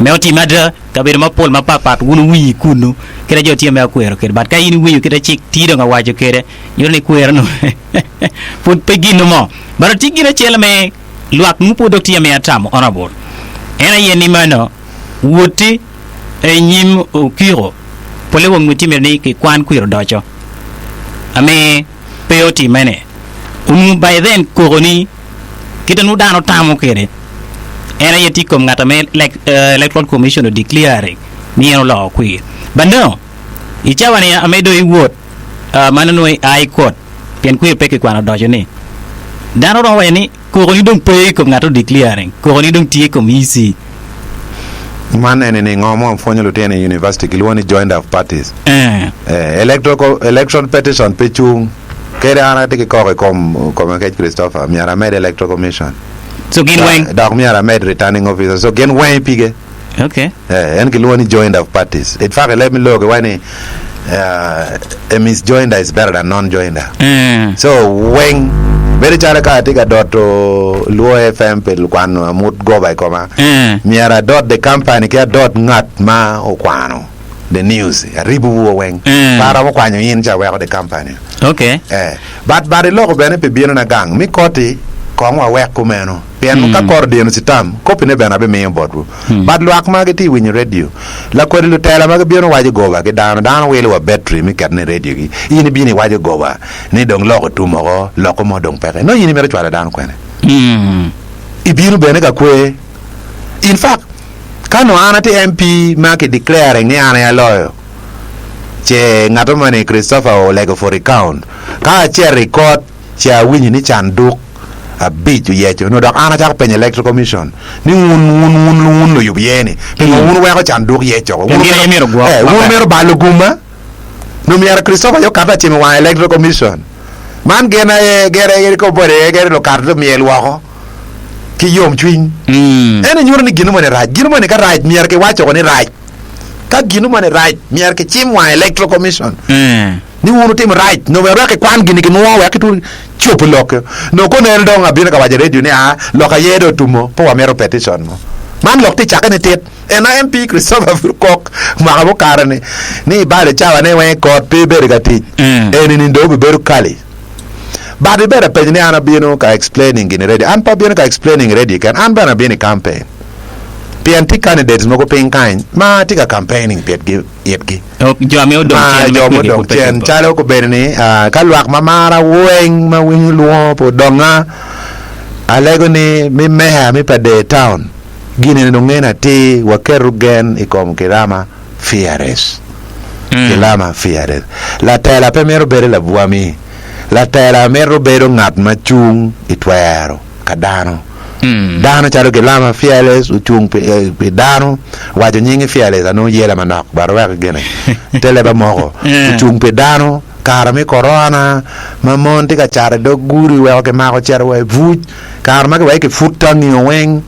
Me otime ada, kabedo mapol mapatpat wun wuwinyo i kunnu kite jo tye me akwero kwede. But ka in iwinyo kite cik tye dong awaco kwede, nyuto ni kwero nu pud pe gin mo. But tye gin acel me lwak nongo pud dok tye me atamo honorable. En aye ni meno woti i nyim okiko pole wang tye myero ni kikwan kwir odoco. Ame pe otime ne. Onongo by then koko ni kite nongo dano tamo kwede en aye tye i kom ngat ame electoral commission o declare ni en oloko kwir. But now i cawa ni ame dong iwot ma nongo ia i court pien kwir pe kikwano odoco ni dano romo waco ni Koko ni dong pe i kom ngat o declaring, koko ni dong tye i kom EC. Man eni ni ngo ma wapwonyo lutino i university kilwongo ni joinder of parties. Eh. Eh, electoral election petition pe cung. Kadi an atye ki koko i kom Komakec Christopher, myero amed electoral commission. So gin weng. Dok myero amed returning officer. So gin weng pige. Okay. Eh, en kilwongo ni joinder of parties. In fact, i leb me logo giwaco ni uh, a misjoinder is better than non-joinder. Mm. So weng bedo calo ka atye ka doto Luo FM pi kwano amut goba i koma, Mm. myero adot the company ki adot ngat ma okwano the news, aribowu weng. Mm. Pe aromo kwanyo in ca aweko the company. Okay. Eh, but but iloko bene pi binona gang mi koti kong wawek kumeno. Pien ka kor odino citam, kopine bene abimiyo botwu. But lwak ma gitye winyo redio, lakwede lutela ma gibino waco goba ki dano, dano wilo wa betri me ketone i rediogi, in ibino iwaco goba ni dong lok otum oko, loko mo dong peke. Nongo in imito cwalo dano kwene? Ibino bene ka kwer. In fact, ka nongo an atye MP ma ki declaring ni an aye aloyo, ce ngat mo ni Christopher olego for recount, ka acito i court, Ci awinyo ni canduk abic oyeco, onongo dok an acako penyo Electoral Commission ni, Wun, wun, wun, wun luyub ye ni, pingo wun wuweko canduk yec oko? Wun Gin aye myero ogwok eh, wun maber. myero balo gumma? Nongo myero Christopher aye okato acimo wang Electoral Commission. Man gin aye, gin aye kobodi aye gin lukato myel woko ki yomcwiny. Ento nyuto ni gin moni rac. Gin moni ka rac myero kiwac oko ni rac. Ka gin moni rac myero kicim wang Electoral Commission. Ni wun wutimo rac, nongo wek kikwan gin-ni kinwo wek kitwero cobo lok-ki. Nongo kono en dong abino ka waco i redio ni aa, lok aye dong otumo, pe wamito petition mo. Man lok tye cakke ni tit. En a MP Christopher pud okok mwaka mukato-ni ni ibalo cawa-ne weng i kot pe ibedo ka tic. Eni-ni dong obibedo kali. But ibedo apenyo ni an abino ka explaining gin i redio. An pe abino ka explaining i redio keken, an bene abino i campaign. Pien tye candidates mogo piny kany ma tye ka campaigning pitgi. itgi. Jo me odong Ma cen jo me kwedi mudong pud pe cen cubo. calo obedo ni ka lwak ma mara weng ma winyo lwongo pa odonga alego ni mi meya mi Pader town gin eni dong ngene atir waketo gen i kom Kirama Fearless. Kilama Fearless. Latela pe mito bedo labwami. Latela mito bedo ngat ma cung i twero. ka dano. Dano calo Gilama Fearless ocung pi dano, waco nyingi Fearless anongo yela manok but wek gine te leba moko. Ocung pi dano kare me korona ma mon tye ka cat i dog gudi weko kimako cito wa i buc, kare ma kiweko kiput tangi weng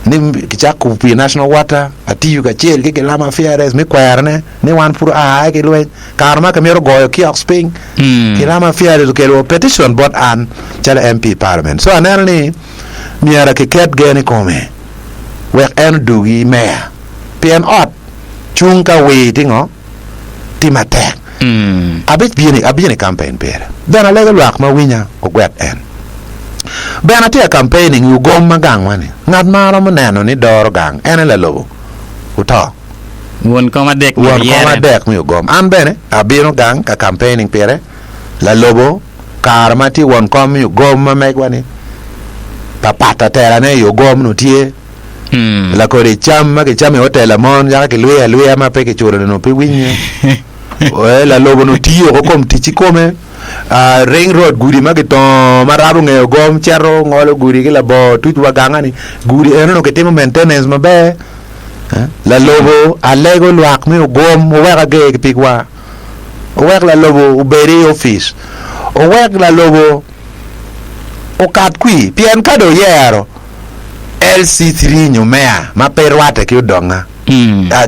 ni kicak kubo pi National Water, atiyo kacel ki Gilama Fearless me kwerone. ni wan pud oa ki lweny. Kare ma kimito goyo kiosks piny, Kilama Fearless okelo petition bot an calo MP i Parliament. So aneno ni myero kiket gen i kome wek en odugi meya pien ot cung ka wir tye ngo? Tye matek. Abibino abino i campaign pire. Bene alego lwak ma winya ogwet en. Bene atye ka campaigning i Ugom ma gangwa ni ngat ma aromo neno ni doro gang en aye lalobo oto. Won kom adek myero Won kom oyere. adek me ogom. An bene abino gang ka campaigning pire lalobo kare ma tye won kom me ogom ma megwa ni papat atela ne i ogom nu tye lakodi cam ma kicamo i hotel amon yaka kilwiyo alwiya ma pe kiculo ni pe winye Eh, lalobo nu tiyo oko kom tic kikome Ah, ring road gudi ma kitongo ma rabo nge ogom cito ngolo gudi ki labongo tuc wa ganga ni gudi eno nu kitimo maintenance maber Lalobo alego lwak me ogom wuwek ager ki pig war, wuwek lalobo obed i opic, wuwek lalobo okat kwir pien ka dong oyero LC3 nyo meya ma pe rwatte ki odonga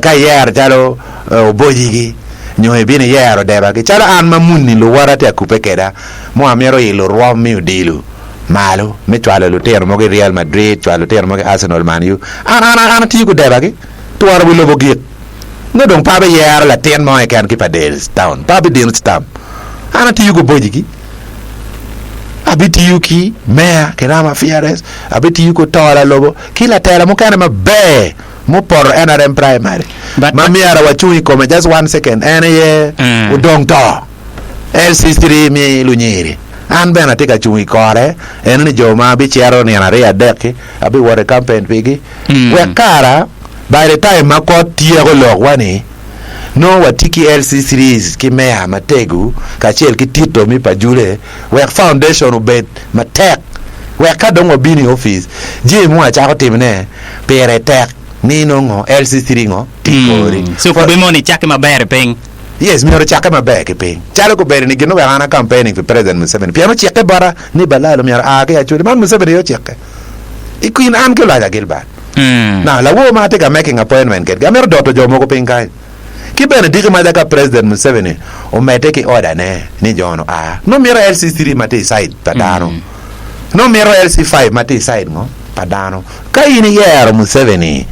ka iyero calo obocigi nyo ibino iyero debagi calo an ma muni luwota tye ka kubbe kweda mo amito ilo rwom me odilo. malo me cwalo lutino mogo i Real Madrid, cwalo lutino mogo i Arsenal, Man U. An, an, an atiyo ki odebagi. Twero wi lobo gik. Nongo dong pe abiyero latin mo keken ki pa del town. Pe abidino citam. An atiyo ki obojigi. Abitiyo ki meya ki Rama Fearless. Abitiyo ki Otola lobo ki latela mukene maber mupoto NRM primary But- ma myero wacung i kome just one second en aye Mm. odong to. LC3 mi lunyiri. An bene atye ka cung i kore eno ni jo ma abicito nino aryo adek-ki abiwoto i kampen pigi. Wek kara by the time ma kot tyeko lokwa ni nongo watye ki LC3s ki meya matego kacel ki tito mi pajule wek foundation obed matek wek ka dong wabino i ofice jami ma wacako timone pire tek ni nongo LC3 ngo tye i kori. So kubbe moni cakke maber i piny. Yes, myero ocakke maber ki piny. Calo gubedo ni gin oweko an a campaigning pi President Museveni pien ocikke bota ni Balalo myero aa ki i Acholi. Man Museveni aye ocikke. I kin an ki Olaja Gilbert. Now, lawor ma atye ka making appointment kedgi, amito doto jo mogo piny kany. Ki bene diki maca ka President Museveni omedde ki order ne ni jo-nu oa, nongo mito LC3 ma tye i side pa dano. Nongo mito LC5 ma tye i side ngo? Pa dano. Ka in iyero Museveni,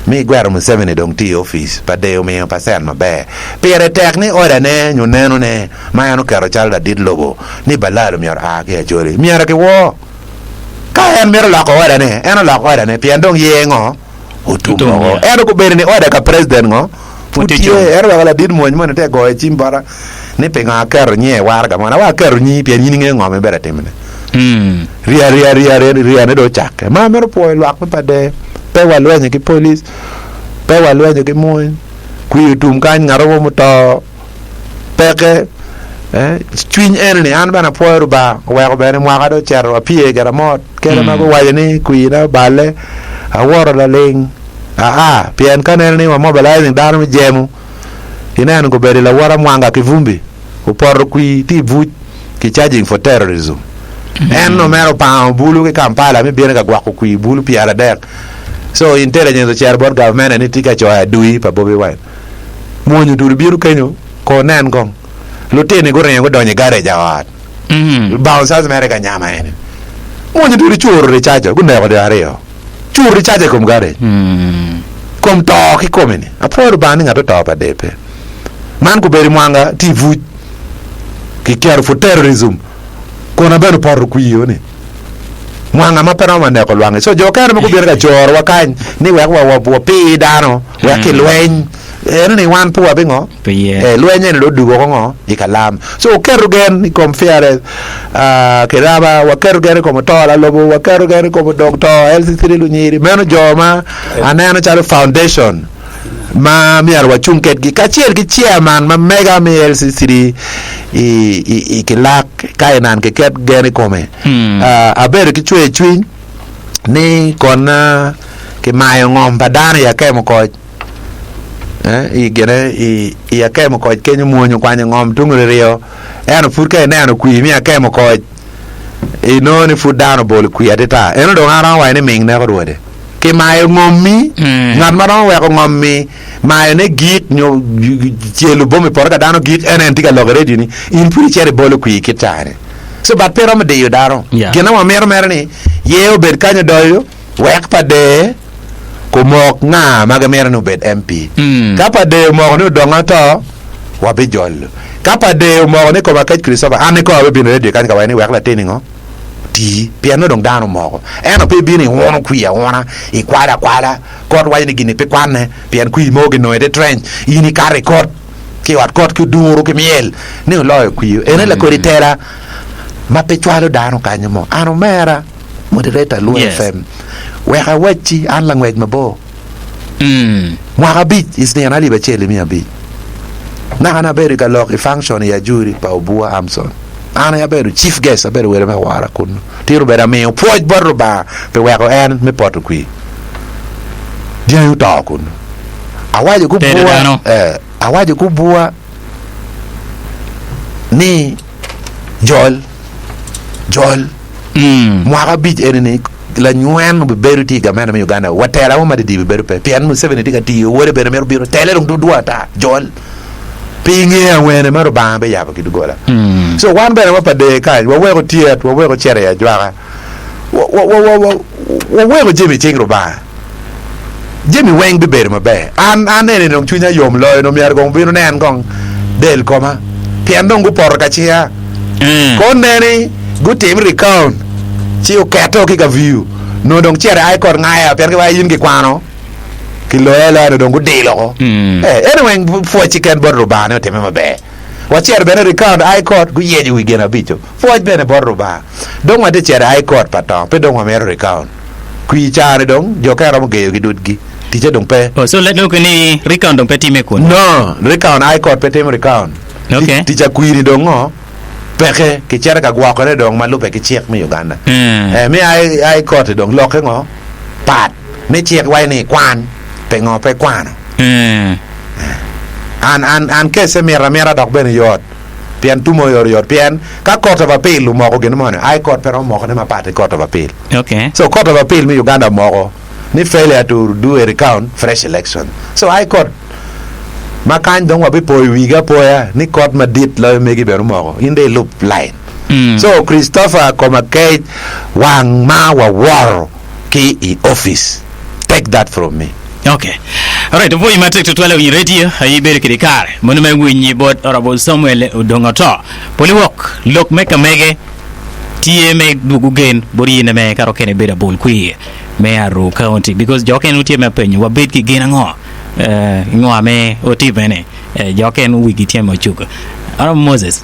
mi igwero Museveni dong tye i opic pa deyo omiyo percent maber. Pire tek ni order ne nyo neno ne ma en oketo calo ladit lobo ni Balalo myero oa ki i Acholi myero ki wor. Ka en mito loko order ne, en olok order ne pien dong ye ngo? Otum Otum, woko. yeah. Ento gubedo ni order ka president ngo? Pud Pud tye tye. cung. En oweko ladit mony moni te goyo cim bota ni pingo aketo nyinge i waraga moni. Awa aketo nyingi pien in ingeyo ngo ma ibedo atimone. Mm. Rya rya rya rya ryane dong ocakke. Ma amito pwoyo lwak me Pader. Pe walwenyo ki police, pe walwenyo ki mony. Kwir otum kany ngat mo muto peke. Eh, cwiny eno ni an bene apwoyo Rubanga oweko bene mwaka dong ocito apye gira mot kene ma guwaco ni kwirna oballe awoto laling aa pien ka neno ni wa mobilizing dano me jemo ineno gubedo lawota mwanga ki vumbi opoto kwir tye i buc ki charging for terrorism en omera opango bulu ki Kampala mi bino ka gwoko kwir bulu 30 so intelligence ocito bot gavmene ni tye ka coyo adui pa Bobi Wine mwony otudo bino kenyo ko nen kong lutini guringo gudonyo i garej a ot bouncers mere ka nyama eni mwony otudo curo ricaco guneko jo aryo curo ricaco i kom garej kom to ki kome ni apwoyo Lubanga ni ngat oto pa der pe man gubedo mwanga tye i buc kiketo for terrorism kona bene opoto kwio ni mwanga ma pe romo neko lwangi so jo okene ma gubino ka corowa kany ni wek wa wapir dano wek kilweny eno ni wan pe wabingo Pe ye. Eh, lweny eni dong odugo oko ngo i kalam so wuketo gen i kom fearless ah, kiraba waketo gen i kom otola lobo waketo gen i kom odong to LC3 lunyiri meno jo ma aneno calo foundation ma myero wacung kedgi kacel ki chairman ma mega me LC3 i, i, i kilak ka inan kiket gen i kome Mm. Ah, abedo ki cwer cwiny ni kona kimayo ngom pa dano i akemo koc Eh, i gine i, i akemo koc kenyo mwony okwanyo ngom tung riryo ento pud ka ineno kwir me akemo koc inongo ni pud dano obolo kwir atita eno dong an romo waco ni ming neko rwode kimayo ngommi Mm. ngat ma romo weko ngommi mayone gik nyo celo bom i poto ka dano gik en en tye ka lok i radio ni in pud icito ibolo kwir kit caa-ni so but pe romo diyo dano Yeah. gin ma wamito mere ni ye obed kany odoyo wek pa der kumok nga ma gimito ni obed MP. Mm. Ka pa der omoko ni odongo ato, wabijolo. Ka pa der omoko ni koma kec Christopher, an ni kong abibino i radio kany ka waco ni wek latin-ni ngo tii, pien nongo dong dano omoko. Ento pe ibino iuno kwir auna, ikwalo akwala, kot waco ni gin-ni pe kwanne pien kwir mogo ginongo i te trench, in ikato i kot ki i ot kot ki oduro ki myel ni oloyo kwir. Ene lakodi tela ma pe cwalo dano kanyo mo. An omera. Moderator Luo Yes. FM, wek awacci an langwec mabor. Mm. Mwaka abic is nino alip acel imiya abic. Naka na abedo ka lok i function i Ajuri pa Obua Amson. An aye abedo chief guest, abedo welo me wora kunnu. Tiro obedo amiyo pwoc bot Lubanga pi weko en me poto kwir. Dyangi oto kunnu. Awaco Tedo gubua, dano. eh, awaco gubua ni jol, jol. Mwaka abic eni-ni, lanywen obibedo tye i gamente me Uganda wa tela mo madidi bibedo pe pien Museveni tye ka tiyo, wode bene mito bino, tele dong dwong ata, jol. Pe ingeyo awene ma Rubanga biyabo ki doggola. So wan bene wa pa der kany, waweko tyet, waweko cito i ajwaka, waweko jami i cing Rubanga. Jami weng bibedo maber. An an eni dong cwinya yom loyo nongo myero kong obin onen kong del koma pien dong gupoto ka cinga. Ka oneni gutim recount ci oketo ki ka view nongo dong cito i court ngaya pien giwaco in gikwano kiloyo aloya nongo dong gudilo oko. Eh, eni weng pwoc keken bot Rubanga ni otime maber. Wacito bene recount i court guyeco wi gin abico. Pwoc bene bot Rubanga. Dong watye cito i High Court pa to, pe dong wamito recount. Kwir caa-ni dong jo kene romo geyogi dudgi. Ticce dong pe. Oh, so let lok ni recount dong pe timme kunu? No, recount, High Court pe timo recount. Okay. Tic akwir-ni dong ngo? Peke. Kicito ka gwokone dong ma lubbe ki cik me Uganda. Eh, me High Court-ti dong lokke ngo? Pat. Me cik waci ni ikwan, pingo pe ikwano? An, an, an kece mito amita dok bene yot. Pien tumo oyotoyot, pien ka Court of Appeal omoko gin moni, High Court pe romo mokone mapat ki Court of Appeal. Okay. So Court of Appeal me Uganda omoko ni failure to do a recount, fresh election. So High Court ma kany dong wabipoyo wigi apoya ni court madit loyo megi bene omoko, in dong ilub line. So Christopher Komakech wang ma waworo ki i office. Take that from me. Ok. Alright, opwoyi matek tutwal awinyo radio aye ibedo kede kare mono me winyi bot Honorable Samuel Odongo Oto. Poli wok lok me kamege tye me dwogo gen bot yine me kare okene bedo abol kwir me Aruu County because jo okene tye me penyo wabed ki gen ango eh, ngo ame otime ni eh, jo okene wigi tye me ocuko. Honorable Moses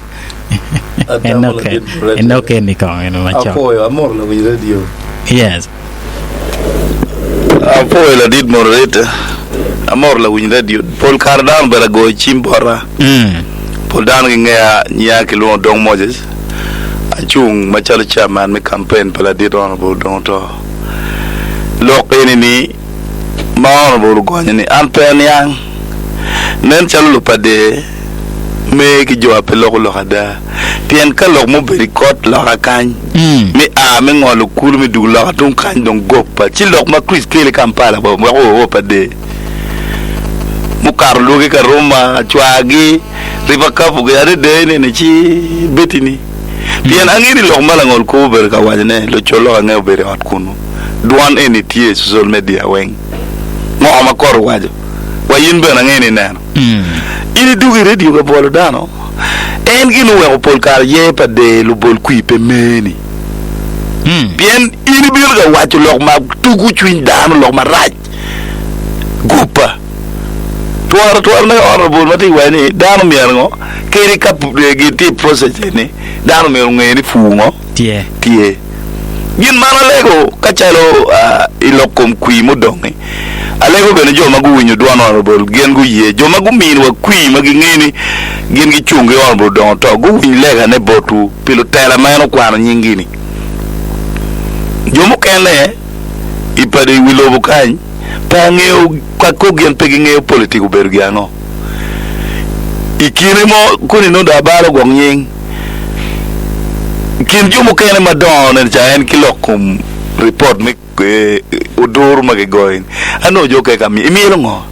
Atamo Enoke ladit radio. enoke ni kong en macok. Apwoyo, amoro lawiny radio. Yes. Apwoyo ladit moderator. Amoro lawiny radio. Pol kare dano obedo agoyo cim bota. Pol dano gingeya nyiya kilwongo Dong Moses. Acung macalo chairman me campaign pa ladit Honourable Odongo Oto. Lok eni ni ma Honourable ogonyo ni an pe aniang. Nen calo lupader me ki jo a pe loko lok ada. Pien ka lok mo obedo i kot loka kany, me a me ngolo kulu me dwogo loka tung kany dong goppa, ci lok ma Kricito kelo i Kampala wa wek oo pa der mukato lwogi ka Roma, cwargi, River Kapu-gi, adada enene ci betini. Pien angeyo ni lok ma langol kop obedo ka wacone, lucol lok angeyo obedo i ot kunnu. Dwon eni tye i social media weng. Ngo ma kot owaco? Wa in bene angeyo ni ineno. In idwogo i redio ka bwolo dano, en gin oweko pol kare yer pa der lubol kwir pe meni. Pien in ibino ka waco lok ma tugo cwiny dano, lok marac, goba. Twero twero me honorable ma tye ka waco ni dano myero ngo, kadi ka gitye i process eni, dano myero onge ni pur ngo Tye. tye. Gin ma an alego ka calo i lok kom kwir mudong-ngi, alego bene jo ma guwinyo dwon Honourable gin guye, jo ma guminiwa kwir ma gingeyo ni gin gicung ki Honourable Odongo Oto guwiny legane botwu pi lutela ma en okwano nyinggi-ni. Jo mukene i padi i wi lobo kany pe angeyo ka ko gin pe gingeyo politik obedo gin ango. I kine mo koni nongo dong abalo gwok nying. I kin jo mukene madongo neno ca en ki lok kom ripot me oduru ma kigoyo ni anongo jo okeke ka myel. Imyelo ngo?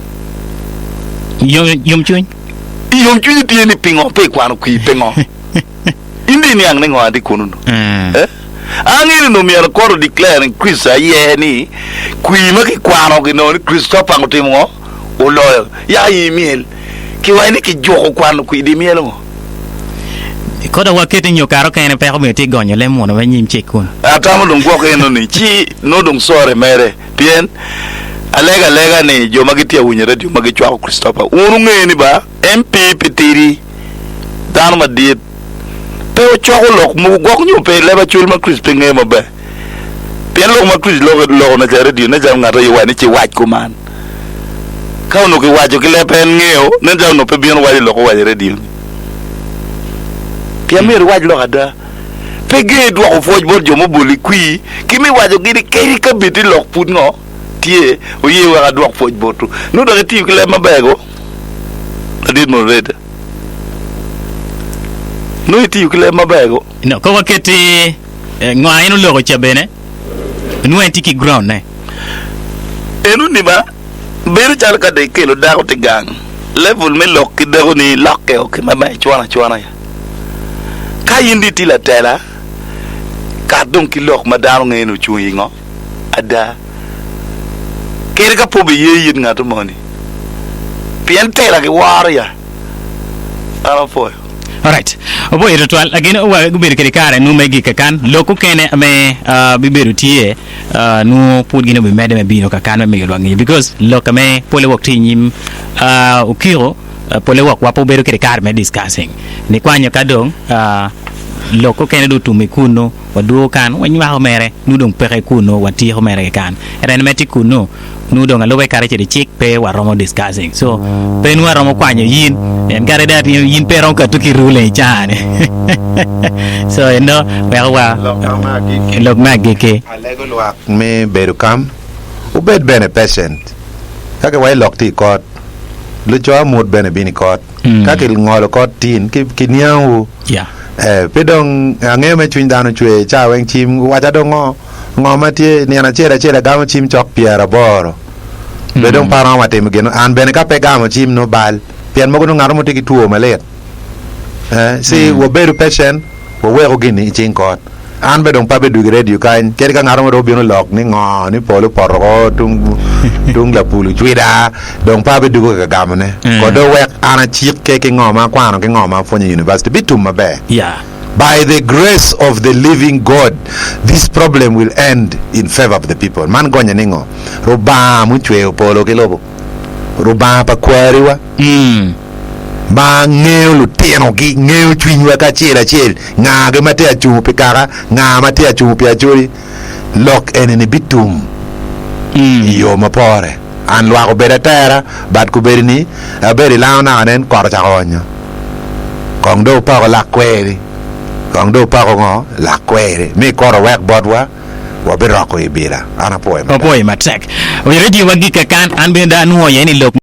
Yomcwiny. Yomcwinyi tye ni pingo pe ikwano kwir pingo? In dong iniang ni ngo atye kunu no? Eh? Angeyo ni onongo myero kor o declare ni Kricito aye ni kwir ma kikwano kinongo ni Christopher otimo ngo? Oloyo. Yaka in imyel. Kiwaco ni kijuko kwano kwir di imyelo ngo? Koda waketi nyo kare okene peko omiyo tye gonyo lem muno me nyim cik kun. Atamo dong gwok eno ni ci nongo dong sore mere pien alega alega ni jo ma gitye awinyo radio ma gicwako Christopher wun wunge ni ba MP pi tidi dano madit pe ocoko lok mogo gwok nyo pe leb acol ma Chris pe ngeyo maber pien lok ma Chris loko loko na ca radio nen calo ngat aye waco ni ci wac kuman ka onongo kiwaco ki leb en ngeyo nen calo onongo pe bino waco lok owaco i radio ni. Pien myero iwac lok ada. Pe ger dwoko pwoc bot jo muboli kwir ki me wacogi ni kadi ka bed ni lok pud ngo tye, oye wek adwok pwoc botwu. Nongo dok itiyo ki leb maber ko, ladit moderator? Nongo itiyo ki leb maber ko? No, ka waket i ngo en oloko ca bene, nongo en tye ki ground ne. Enoni ba. Bedo calo ka dong ikelo dako tye gang, level me lok ki dakoni lokke o ki ma icwono acwona ya. Ka in dong itye latela, kat dong ki lok ma dano ngeyo ni ocung i ngo? Ada. Kadi ka pe obiye it ngat moni, pien tela giworo ya. An apwoyo. Alright. Opwoyo tutwal. Gin wa gubedo kede kare nu me gik kakan. Lok okene me uh, bibedo tye uh, nu pud gin obimedde me bino kakan me miyo lwak ngeyo because lok me pole wok tye inyim uh, okiko uh, pole wok wa pe obedo kede kare me discussing nikwanyo ka dong uh, lok okene dong otum i kunu Wadwogo kan, wanywako mere, nongo dong peke kunnu, watiko mere keken. Ento en mere tye kunnu, nongo dong alube kadi cito i cik pe waromo discussing. So, pe nongo aromo kwanyo yin, en kadi dong atingo yin pe iromo keto ki ruling i caa-ni. So eno weko wa Lok me agikki. lok me agikki. Alego lwak me bedo kam, wubed bene patient. Ka kiwaco lok tye i kot, luco amut bene bino i kot. Ka kingolo kot tin, kiniangowu. Yeah. Eh, pe dong angeyo me cwiny dano cwer ca weng cim waca dong ngo ngo ma tye nino acel acel agamo cim cok pyeraboro be dong pe aromo atimo gin an bene ka pe gamo cim nongo bal pien mogo nongo ngat mo tye ki two malit eh ci wabedo patient waweko gini i cing kot an bene dong pe abedwogo i radio kany kadi ka ngat mo dong obino lok ni ngo ni polo opoto oko tung tung lapul ocwida dong pe abidwogo ka gamone kod dong wek an acikke ki ngo ma akwano ki ngo ma apwonyo i university bitum maber. Yeah. By the grace of the living God this problem will end in favor of the people. Man gonye ni ngo? Rubanga mucweyo polo ki lobo, Rubanga pa kwariwa, ma ngeyo lutinogi, ngeyo cwinywa ki acel acel, ngagi ma tye ka cungo pi kaka, nga ma tye ka cungo pi Acholi, lok eni-ni bitum i yo ma pore. An lwak obedo atera, but kobedo ni abedo i lango naka nen kot ocako onyo. Kong dong wupoko lak kweri, kong dong wupoko ngo? Lak kweri. Mi kot owek botwa, wabiroko i bila. An apwoyo matek. Wapwoyo matek. Oyo radio wa gik kakan, an bene dong anwoyo ni lok.